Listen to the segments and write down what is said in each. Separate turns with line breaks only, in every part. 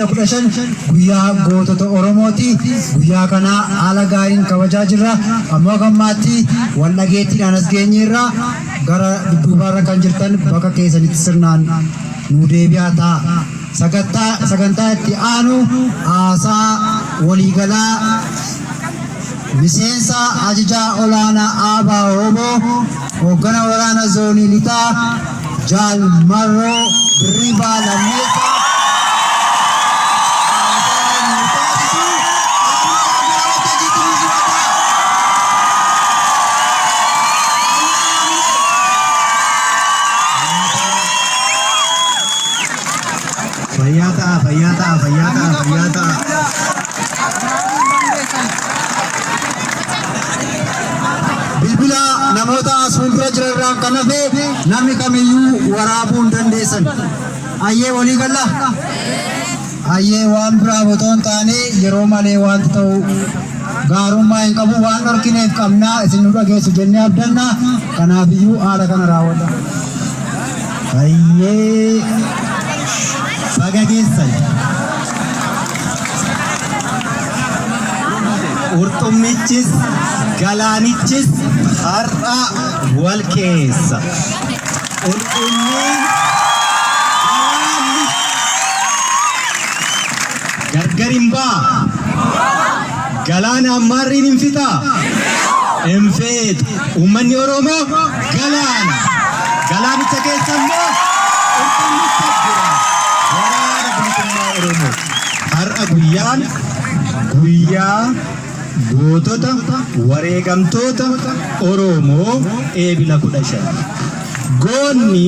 15 guyyaa gootota Oromooti. Guyyaa kana haala gaariin kabajaa jirra. Ammoo gammaatti wal dhageettiidhaan as geenyeerra. Gara dudduubaarra kan jirtan bakka keessanitti sirnaan nu deebi'aa ta'a. Sagantaa itti aanu haasaa waliigalaa miseensa ajajaa olaanaa ABO hooggana waraana zoonii lixaa Jaal Marroo Dirribaa Lammeessaa haasaa nu taasisu.
Fayyaa ta'a, fayyaa ta'a, fayyaa ta'a, fayyaa ta'a.
Bilbila namoota as fuuldura jiran irraan kan hafe namni kamiyyuu waraabuu hin dandeessan. Ayyee, walii galla? Ayyee, waan biraa otoo hin taane yeroo malee wanti ta'u gaarummaa hin qabu, waan dhorkineef qabnaa isin nu dhageessu jennee abdanna. Kanaafiyyuu haala kana raawwadha.
Hayyee, baga geessan. Qurxummichis galaanichis har'a wal keessa. Qurxummiin galaanni gargar hin ba'a. Galaana ammaarriin hin fixaa? Hin fixu. Uummanni Oromoo galaana. Galaanicha keessa immoo qurxummicha jira. Waraana Bilisummaa Oromoo. Har'a guyyaan guyyaa gootota wareegamtoota Oromoo Eebila 15. Goonni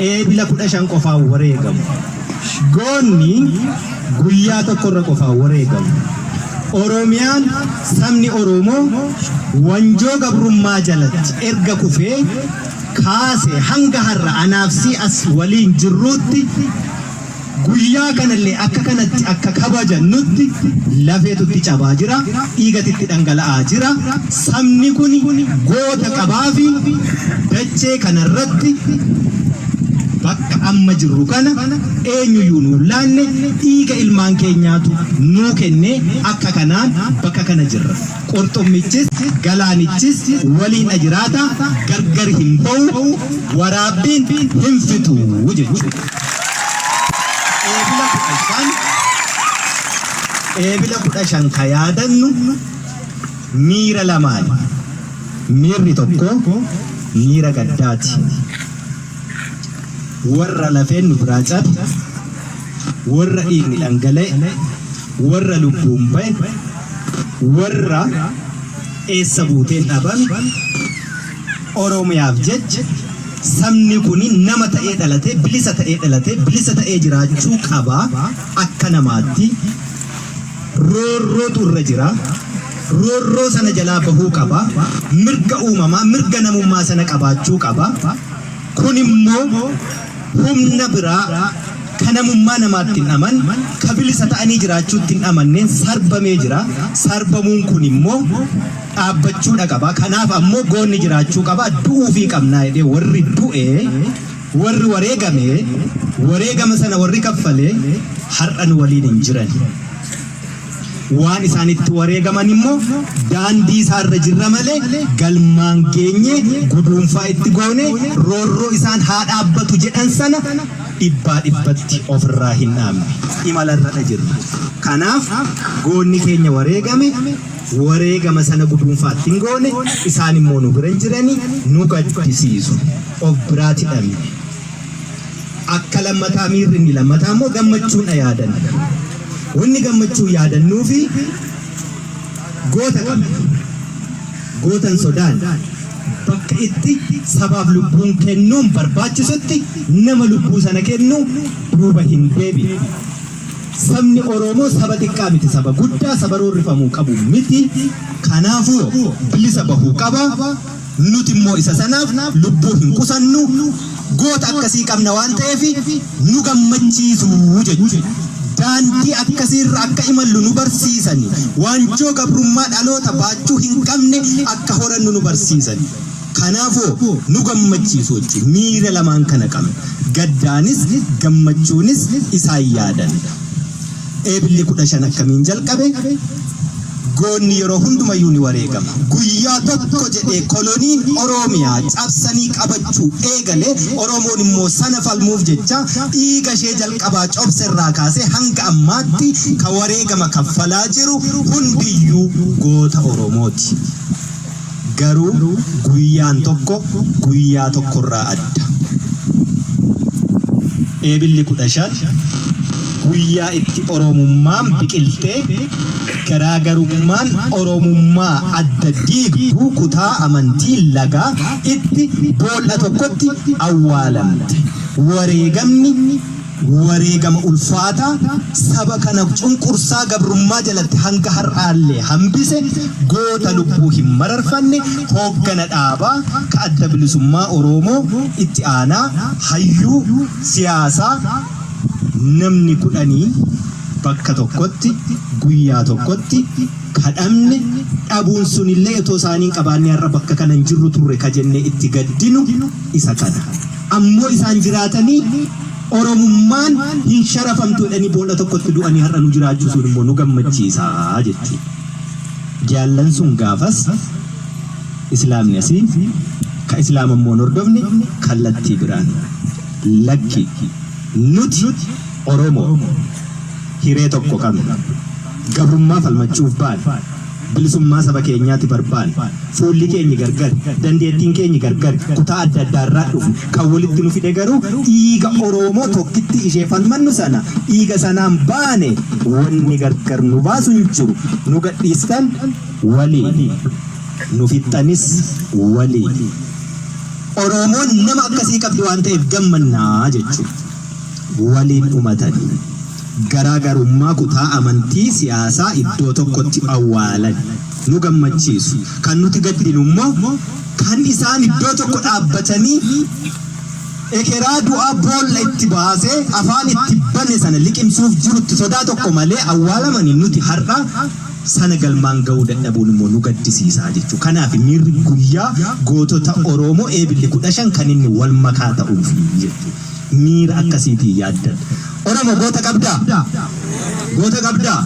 Eebila 15 qofaan wareegamu. Goonni guyyaa tokkorra qofaan wareegamu. Oromiyaan, sabni Oromoo wanjoo gabrummaa jalatti erga kufee kaase hanga har'a anaaf si as waliin jirruutti, guyyaa kanallee akka kanatti akka kabajannutti lafeetutti cabaa jira, dhiigatitti dhangala'aa jira. Sabni kun goota qabaafi dachee kanarratti bakka amma jirru kana eenyuyyuu nuun laanne, dhiiga ilmaan keenyaatu nuu kenne, akka kanaan bakka kana jirra. Qurxummichis galaanichis waliin jiraata, gargar hin ba'u, waraabbiin hin fixu jechuudha. Eebila 15, Eebila 15 ka yaadannu miira lamaani. Miirri tokko miira gaddaati. Warra lafeen nu biraa cabe, warra dhiigni dhangala'e, warra lubbuun ba'e, warra eessa buuteen dhabame, Oromiyaaf jecha sabni kun nama ta'ee dhalatee, bilisa ta'ee dhalatee, bilisa ta'ee jiraachuu qaba akka namaatti. Roorrootu irra jira. Roorroo sana jalaa bahuu qaba. Mirga uumamaa, mirga namummaa sana qabaachuu qaba. Kun immoo humna biraa ka namummaa namaatti hin amanne, ka bilisa ta'anii jiraachuutti hin amanneen sarbamee jira. Sarbamuun kun immoo dhaabbachuudha qaba. Kanaaf ammoo goonni jiraachuu qaba. Du'uufii qabnaa jedhee warri du'e, warri wareegame, wareegama sana warri kaffale har'a nu waliin hin jiran. Waan isaan itti wareegaman immoo daandii isaarra jirra malee galmaan geenye guduunfaa itti goone roorroo isaan haa dhaabbatu jedhan sana dhibbaa dhibbatti ofirraa hin dhaabne. Imalarra jirra. Kanaaf goonni keenya wareegame, wareegama sana guduunfaatti hin goone, isaan immoo nu bira hin jirani, nu gaddisiisu. Of biraati dhabne. Akka lammataa miirri inni lammataa immoo gammachuudha yaadanna. Wanni gammachuu yaadannuufi goota qabna. Gootan sodaan bakka itti sabaaf lubbuun kennuun barbaachisutti nama lubbuu sana kennu duuba hin deebi'u. Sabni Oromoo saba xiqqaa miti, saba guddaa, saba roorrifamuu qabu miti. Kanaafuu bilisa bahuu qaba. Nuti immoo isa sanaaf lubbuu hin qusannu. Goota akkasii qabna waan ta'eef nu gammachiisu jechuudha. Daandii akkasiirra akka imallu nu barsiisani. Waanjoo gabrummaa dhaloota baachuu hin qabne akka horannu nu barsiisani. Kanaafuu nu gammachiisu jechuudha. Miira lamaan kana qabna. Gaddaanis gammachuunis isaan yaadanna. Eebilli 15 akkamiin jalqabe? Goonni yeroo hundumayyuu ni wareegama. Guyyaa tokko jedhee koloniin Oromiyaa cabsanii qabachuu eegale, Oromoon immoo sana falmuuf jecha dhiiga ishee jalqabaa cobse irraa kaasee hanga ammaatti ka wareegama kaffalaa jiru hundiyyuu goota Oromooti. Garuu guyyaan tokko guyyaa tokkorraa adda. Eebilli 15 guyyaa itti Oromummaan biqiltee garaagarummaan Oromummaa adda diigdu kutaa amantii lagaa itti bool'a tokkotti awwaalamte. Wareegamni wareegama ulfaataa saba kana cunqursaa gabrummaa jalatti hanga har'aallee hambise, goota lubbuu hin mararfanne, hooggana dhaabaa ka Adda Bilisummaa Oroomoo, itti aanaa, hayyuu siyaasaa, namni kudhanii bakka tokkotti, guyyaa tokkotti ka dhabne, dhabuun sunillee otoo isaanii hin qabaannee har'a bakka kana hin jirru turre ka jennee itti gaddinu isa kana. Ammoo isaan jiraatanii Oromummaan hin sharafamtu jedhanii bool'a tokkotti du'anii har'a nu jiraachisuun immoo nu gammachiisa jechuudha. Jaallan sun gaafas Islaamni asiin, ka Islaama immoo hin hordofne kallattii biraan. Lakki, nuti Oromoo hiree tokko qabna. Gabrummaa falmachuuf baane. Bilisummaa saba keenyaati barbaanne. Fuulli keenyi gargari, dandeettiin keenyi gargari, kutaa adda addaarraa dhufne. Kan walitti nu fide garuu dhiiga Oroomoo tokkitti ishee falmannu sana, dhiiga sanaan baane, wanni gargar nu baasu hin jiru. Nu gadhiistan waliin, nu fixxanis waliin. Oroomoon nama akkasii qabdi waan ta'eef gammannaa jechuudha. Waliin dhumatani. Garaa garummaa kutaa amantii siyaasaa iddoo tokkotti awwaalan. Nu gammachiisu. Kan nuti gaddinu immoo kan isaan iddoo tokko dhaabbatanii ekeraa du'aa boolla itti baasee afaan itti bane sana liqimsuuf jirutti sodaa tokko malee awwaalamani nuti har'a sana galmaan ga'uu dadhabuun immoo nu gaddisiisa jechuudha. Kanaaf miirri guyyaa gootota Oromoo Eebilli 15 kan inni wal makaa ta'uufi jechuudha. Miira akkasiitiin yaaddan. Oromo goota qabdaa? Goota qabdaa?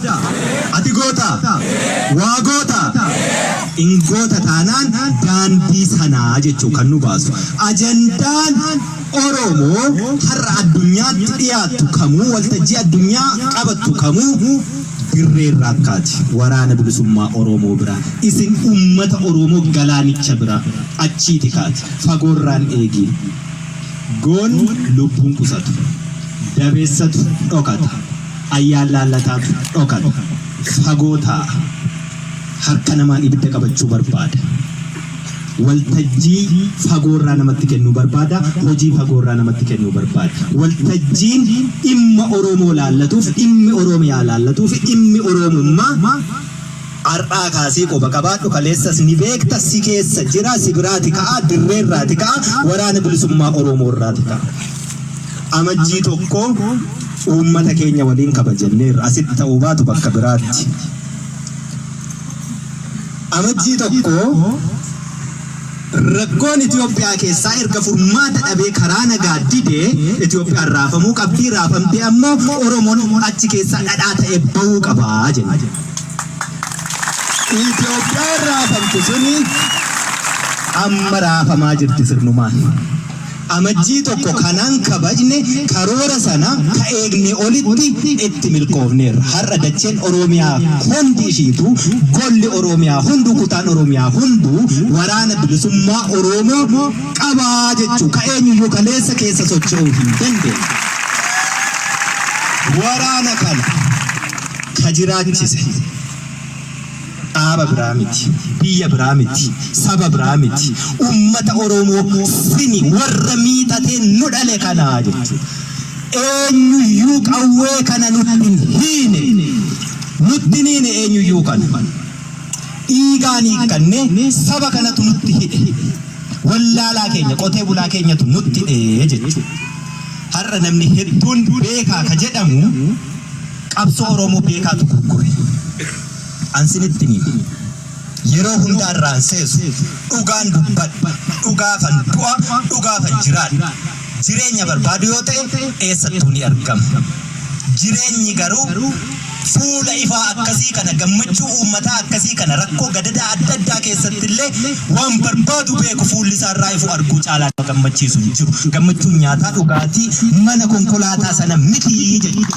Ati goota? Waa goota? In goota taanaan daandii sanaa jechuu kan nu baasu. Ajandaan Oromoo har'a addunyaatti dhiyaattu kamuu, waltajjii addunyaa qabattu kamuu dirree irraa akkaati. Waraana Bilisummaa Oromoo bira. Isin uummata Oromoo galaanicha bira achiiti kaati. Fagoorraan eegiin. Goonni lubbuun qusatu. Dabeessatu dhokata. Ayyaan laallataatu dhokata. Fagoo taa'a. Harka namaan ibidda qabachuu barbaada. Waltajjii fagoorraa namatti kennuu barbaada. Hojii fagoorraa namatti kennuu barbaada. Waltajjiin dhimma Oromoo laallatuuf, dhimmi Oromiyaa laallatuufi dhimmi Oromummaa Har'aa kaasii quba qabaadhu, kaleessas ni beekta, si keessa jira, si biraati ka'a, dirreerraati ka'a, Waraana Bilisummaa Oromoorraati ka'a. Amajjii 1 uummata keenya waliin kabajanneerra, asitti ta'uu baatu bakka biraatti. Amajjii 1 Rakkoon Itoophiyaa keessaa erga furmaata dhabee karaa nagaa didee Itoophiyaan raafamuu qabdi, raafamtee ammoo Oromoon achi keessaa dhadhaa ta'ee bahuu qaba jenne. Itoophiyaan raafamtu suni amma raafamaa jirti sirnumaan. Amajjii 1 kanaan kabajne karoora sana ka eegnee olitti itti milkoofneerra. Har'a dacheen Oromiyaa hundi ishiituu, golli Oromiyaa hunduu, kutaan Oromiyaa hunduu Waraana Bilisummaa Oromoo qaba jechuu ka eenyuyyuu kaleessa keessa socho'uu hin dandeenye. Waraana kana ka jiraachise. Dhaaba biraa miti, biyya biraa miti, saba biraa miti, ummata Oromoo sini warra miixatee nu dhale kana jechuudha. Eenyuyyuu qawwee kana nutti hin hiine. Nutti hin hiine eenyuyyuu kana. Dhiigaan hiikkannee saba kanatu nutti hidhe. Wallaalaa keenya, qotee bulaa keenyatu nutti hidhe jechuudha. Har'a namni hedduun beekaa ka jedhamu Qabsoo Oromoo beekaatu gurgure. An sinitti hin hima. Yeroo hundaa irraan seesu. Dhugaan dubbadha. Dhugaafan du'a, dhugaafan jiraadha. Jireenya barbaadu yoo ta'e eessattuu ni argama. Jireenyi garuu Fuula ifaa akkasii kana, gammachuu uummataa akkasii kana, rakkoo gadadaa adda addaa keessatti illee waan barbaadu beeku fuulli isaarraa ifu arguu caalaa nama gammachiisu hin jiru. Gammachuun nyaataa, dhugaatii, mana, konkolaataa sana miti jechuudha.